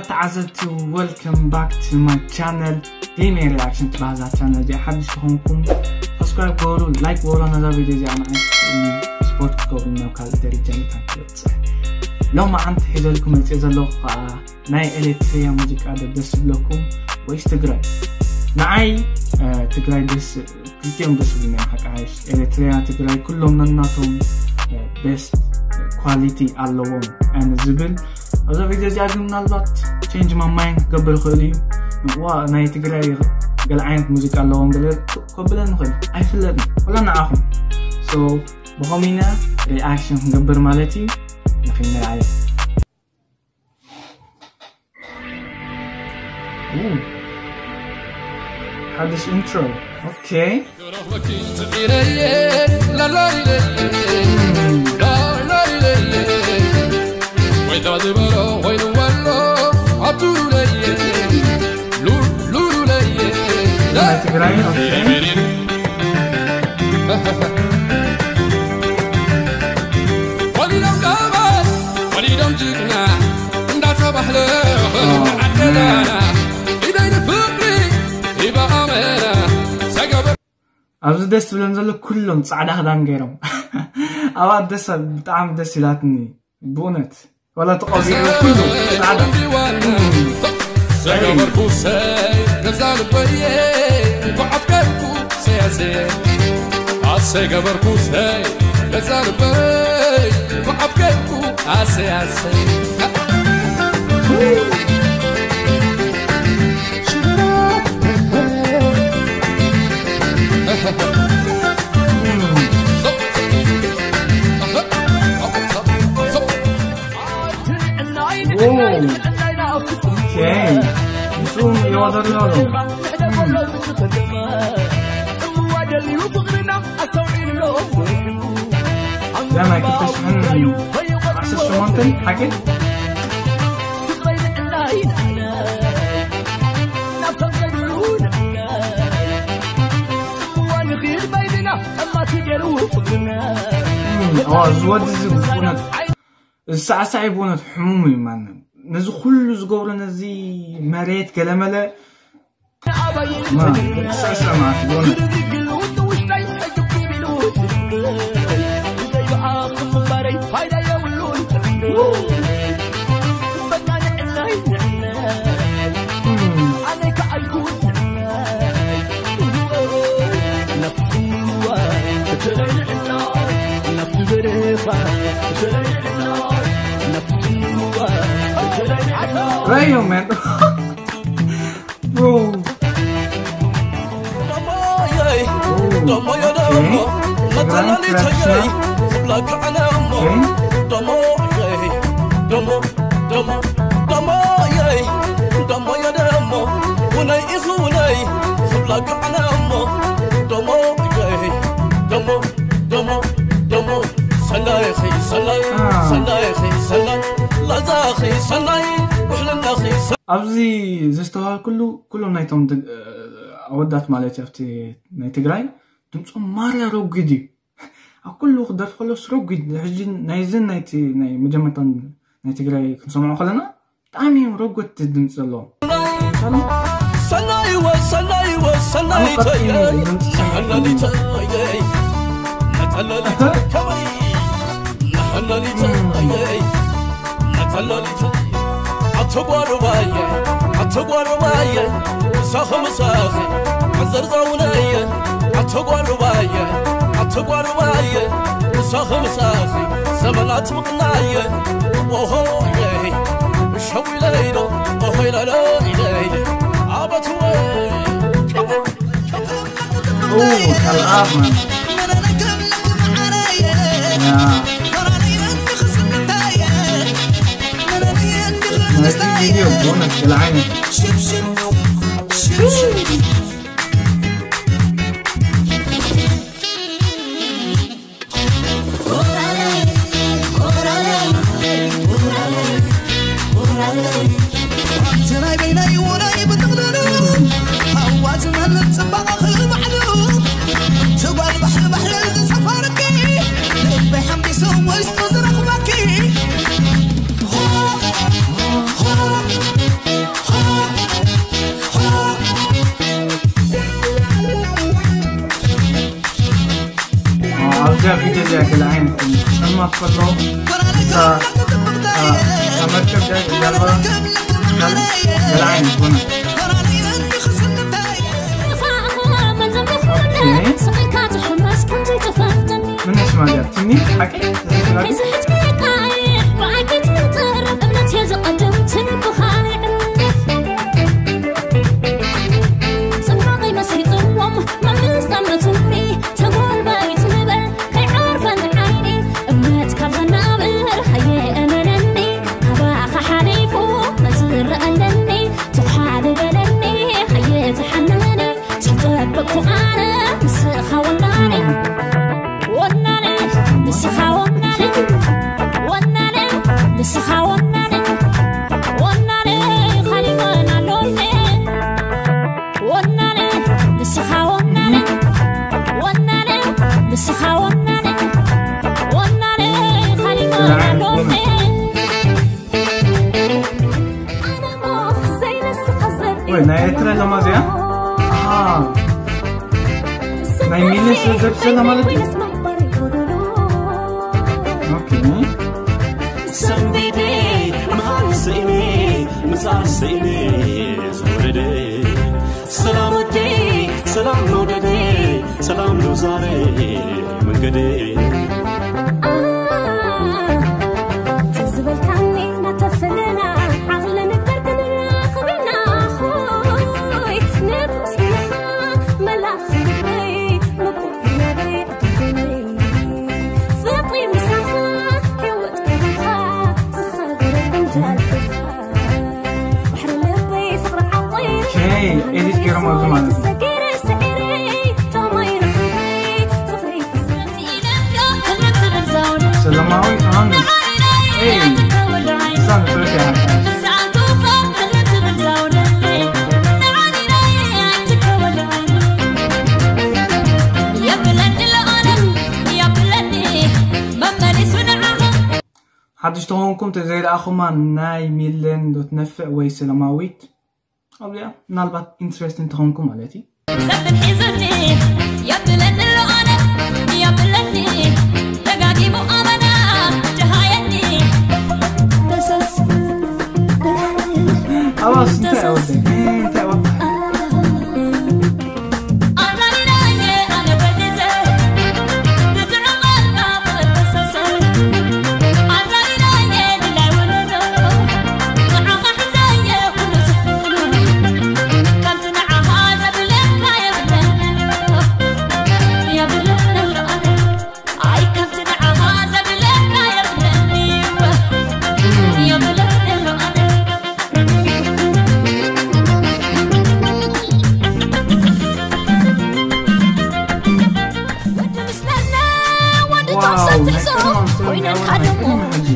ተዓዘብቲ፣ welcome back to my channel። Game Reaction ትበሃል እዛ ቻነል እዚኣ። ሓድሽ ዝኾንኩም subscribe ገበሩ፣ like ገበሩ። ነዛ ቪድዮ እዚኣ ንዓይ ስፖርት ክትገብሩ ናብ ካልእ ደረጃ ንታን ትበፅሕ። ሎማዓንቲ ሒዘልኩም መፅእ ዘለኹ ከዓ ናይ ኤሌትሪያ ሙዚቃ ዶ ደስ ዝብለኩም ወይስ ትግራይ? ንዓይ ትግራይ ደስ ክልቲኦም ደስ ዝብሉና እዮም። ሓቂ ሓይሽ ኤሌትሪያ ትግራይ ኩሎም ነናቶም ቤስት ኳሊቲ ኣለዎም ኣነ ዝብል። ኣብዛ ቪድዮ እዚኣ ግን ምናልባት ቼንጅ ማይ ማይንድ ክገብር ይኽእል እዩ። ንዋ ናይ ትግራይ ገለ ዓይነት ሙዚቃ ኣለዎም ገለ ከብለን ንኽእል ኣይፍለጥን። ወላ ንዓኹም ሶ ብኸምኢና ሪኣክሽን ክንገብር ማለት እዩ። ንኽንርኣየ ሓድሽ ኢንትሮ። ኦኬ። ትግራይ። ኦኬ። ኣብዚ ደስ ዝብለን ዘሎ ኩሎም ጻዕዳ ክዳን ገይሮም ኣብኣ ደስ ብጣዕሚ ደስ ኢላትኒ ብእውነት። ወላ ተቐቢኡ ኩሉ ጻዕዳ። ዘገበርኩ ሰይ ገዛ ልበየ ብዓፍቀርኩ ሰያሰየ ኣሰይ ገበርኩ ሰይ ገዛ ልበይ ብዓፍቀርኩ ኣሰያሰይ ዝወዲ ዝብነት እዚ ሳዕሳዒ ብእውነት ሕሙም እዩ ማንም። ነዚ ኩሉ ዝገብሮ ነዚ መሬት ገለመለ ሳዕሳዕ ማለት ብእውነት Rayo, man. Bro. ኣብዚ ዘስተዋልኩሉ ኩሎም ናይቶም ኣወዳት ማለት ኣብቲ ናይ ትግራይ ድምፆም ማርያ ረጒድ እዩ። ኣብ ኩሉ ክደርፍ ከሎስ ረጒድ። ሕጂ ናይዝን ናይቲ ናይ መጀመርታን ናይ ትግራይ ክንሰምዖ ከለና ብጣዕሚ ረጎት ድምፂ ዘለዎ። ሰናይ ወሰናይ ወሰናይ ተየ መሐለሊተ የይ መሐለሊተ ከመይ መሐለሊተ የይ መሐለሊተ ኣተጓሩባየ ኣተጓሩባየ ምሳኺ ምሳኺ ኣዘርዛውነየ ኣተጓሩባየ ኣተጓሩባየ ምሳኺ ምሳኺ ዘመናት ምቕናየ ኦሆየ ሸዊለይዶ ኦሆይለለይለይ ኣበትወ Ooh, Kal Ahmad. Yeah. Nice video, bonus, Kal Ahmad. እዚኣ ገለ ዓይነት እዩ። ጸልማት ከሎ እታ፣ እታ መርከብ ጃ-፣ ጃልባ ገለ ዓይነት ቡና። ኦኬ። ምን ስማ እዚኣ? ትንሽ ሓቂ? ትንሽ ሓቂ? ወይ ናይ ኤርትራ ለማዝያ? ኣሃ። ናይ ሚለ ስለ ዘርሰለ ማለት እዩ። ኦኬ። ሰንቢደ ምሃር ስኢነ ምጻር ስኢነ ዝወረደ ሰላም ወደይ ሰላም መውደደይ ሰላም ኑዛረይ መንገደይ ዝበልካኒ ናተፈለና ዓቕሊ ንግበር ክንራኸበና ሆይ ንጉስ ኢኻ መላኽ ልበይ ምቁር ህያበይ ዕድለይ ፍቕሪ ምሳኻ ህይወት ገባኻ ዝኸበረ ቁንጃል ኢኻ ባሕሪ ልበይ ፍቕሪ ዓቆይ ሄይ ኤዲት ገይሮም ኣብዚ ማለት እዩ። ሰላማዊ ኣሁን ኤይ እዛ ንፍረት ያህል ሓድሽ ተኾንኩም ተዘይረኣኹማ ናይ ሚለን ዶ ትነፍዕ ወይ ሰላማዊት ኣብዚኣ ምናልባት ኢንትረስት እንተኾንኩም ማለት እዩ። ሰብን ሒዙኒ የብለኒ ኣለኣነ የብለኒ ደጋጊሙ ኣመና ደሃየኒ ተሰስ ኣባስ እንታይ ወደ እንታይ ወደ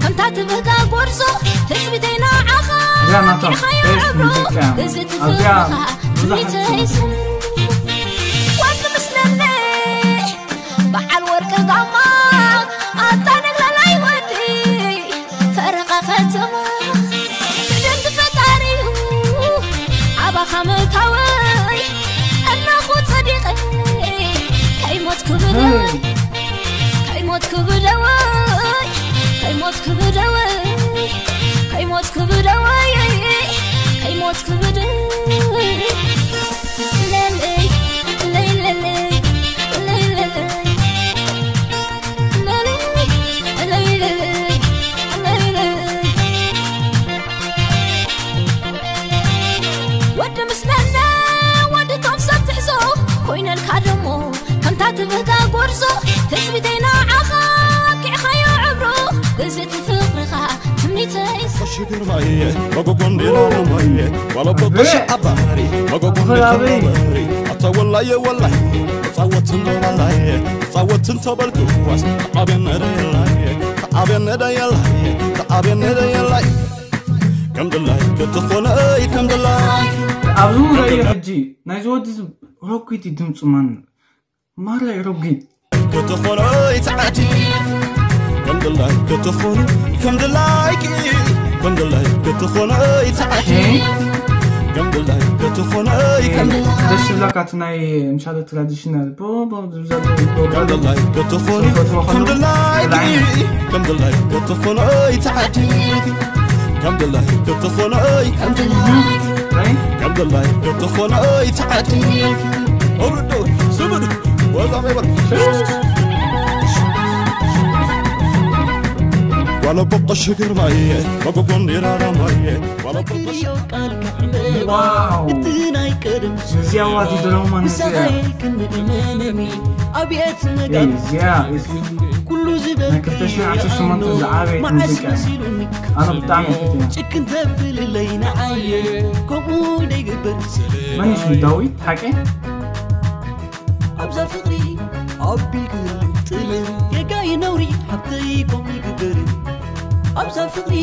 ከምታ ትብህጋ ጎርዞ ትጽቢተይ ንዓኻ ኪዕኻዮ ዕብሩ እዚ ትፍርኻ ትምኒተይ ስም ወዲ ምስለኒ በዓል ወርቂ ጋማ ኣታ ነግላላይ ወዲ ፈረቓ ከተማ ትዕድልቲ ፈጣሪዩ ኣባኻ ምእታወይ እናኹ ጸዲቐ ከይሞትኩ ብደወይ ከይሞትኩ ብደወይ ከይሞትኩ ብደወይ ከይሞትኩ ብደወይ ከይሞትኩ ብደወይ ለለይ ለለለይ ለለለይ ወዲ ምስለነ ወዲ ቶም ሰብ ትሕዞ ኮይነልካ ደሞ ከምታ ትብህጋ ጎርዞ ትጽቢተይ ንዓኻ ኪዕኻዮ ዕብሮ እዚ ትፍቕርኻ ትምኒተይ ሽግርባየ መጎጎንዴ ላሎማየ ዋለቦ በሽ ኣባሪ መጎጎንዴ ተባበሪ ኣታ ወላየ ወላየ ተጻወትን ወላየ ተጻወትን ተበልኩዋስ ተዓብየን ነደየላየ ተዓብየን ነደየላየ ተዓብየን ነደየላየ ከም ድላይ ክትኾነይ ከም ድላይ ኣብዚ ራእዩ ሕጂ ናይዚ ወዲ እዚ ረጒድ እዩ ድምፁ ማን ማራ እዩ ረጒድ ክትኾነይ ተዓዲ ከም ድላይ ክትኾኑ ከም ድላይኪ ከም ድላይ ክትኾነይ ተዓዲ ከም ድላይ ከተኾነ ከም ደስ ዝብለካ እቲ ናይ ምሻለ ትራዲሽናል ቦቦ ዝብዘሎ ከም ድላይ ከተኾነ ከም ድላይ ከም ድላይ ከተኾነ ተዓዲልኪ ከም ድላይ ከተኾነ ከም ድላይ ከም ድላይ ከተኾነ ተዓዲልኪ ወርዶ ስምድ ወዛ ሜበር ዋለ በቆሽ ግርማየ መጎጎን ዲራራማየ ዋለ በቆሽ እቲ ናይ ቀደም እዚያ ዋት ይደረማ ነዚያ ምሳይ ክንእመነኒ ኣብየት መጋብ እዚያ ኩሉ ዝበል ናይ ክልተ ሽሕን ዓሰርተ ሸሞንተ ዝዓበየት ሙዚቃ መዓስ መሲሉኒ ኣነ ብጣዕሚ እየ ፈትያ ጭክን ተብልለይ ንዓየ ከምኡ ደይግበር መን እዩ ስሙ ዳዊት ሓቀ ኣብዛ ፍቕሪ ኣቢል ክህልም ጥልም ጌጋ ይነውሪ ሓብተይ ኮም ይግበር ኣብዛ ፍቕሪ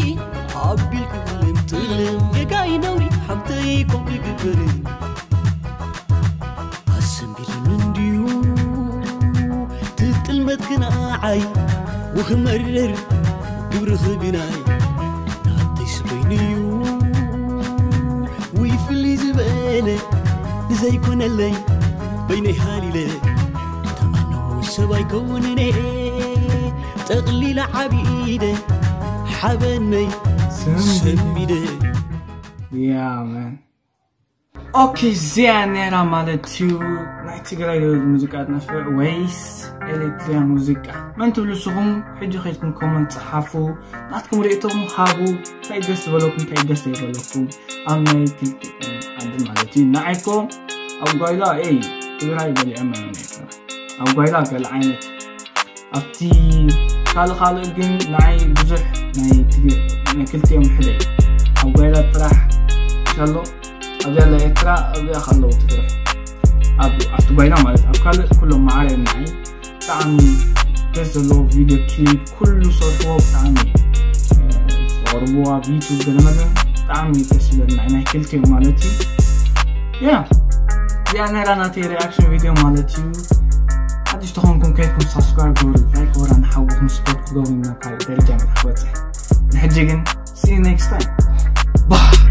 ኣቢል ክህልም ጥልም ጌጋ ይነውሪ ሓብተይ ኮም ይግበር ኣሰንቢሉኒ እንድዩ ትጥልመት ክነዓይ ውኽመርር ግብርኺ ግናይ ናተይ ስበይንዩ ውይ ፍልይ ዝበለ ንዘይኮነለይ በይነይ ሃሊለ ተኣነሙ ሰብ ኣይከውንነ ጠቕሊለ ዓቢደ ሓበነይ ሰሚደ Yeah, man. ኦኬ እዚኣ ነራ ማለት እዩ ናይ ትግራይ ሙዚቃ ትነፍዕ ወይስ ኤሌክትሪያ ሙዚቃ መን ትብሉ ንስኹም ሕጂ ከይድኩም ኮመንት ፀሓፉ ናትኩም ርእቶኹም ሃቡ እንታይ ደስ ዝበለኩም እንታይ ደስ ዘይበለኩም ኣብ ናይ ክልቲኦም ዓዲ ማለት እዩ ንዓይኮ ኣብ ጓይላ ኤይ ትግራይ በሊዐ መን ኣብ ጓይላ ገለ ዓይነት ኣብቲ ካልእ ካልእ ግን ንዓይ ብዙሕ ናይ ክልቲኦም ሕደ ኣብ ጓይላ ጥራሕ ኣሎ ኣብዚኣ ላ ኤርትራ ኣብዚኣ ከለዉ ትፍርሕ ኣብቲ ጓይላ ማለት ኣብ ካልእ ኩሎም ማዕረ እዮም ንዓይ ብጣዕሚ ደስ ዘለዎ ቪድዮ ክሊፕ ኩሉ ሰርሕዎ ብጣዕሚ ዘቕርብዎ ኣብ ዩቱብ ገለመለ ብጣዕሚ ደስ ዝብል ናይ ናይ ክልቲኦም ማለት እዩ ያ እዚኣ ነራ ናተይ ሪኣክሽን ቪድዮ ማለት እዩ ሓድሽ ተኾንኩም ከይድኩም ሳብስክራይብ ግበሩ ላይክ ወራ ንሓውኹም ስፖርት ክገብሩ ናብ ካልእ ደረጃ ምትሓወፀ ንሕጂ ግን see you next time bye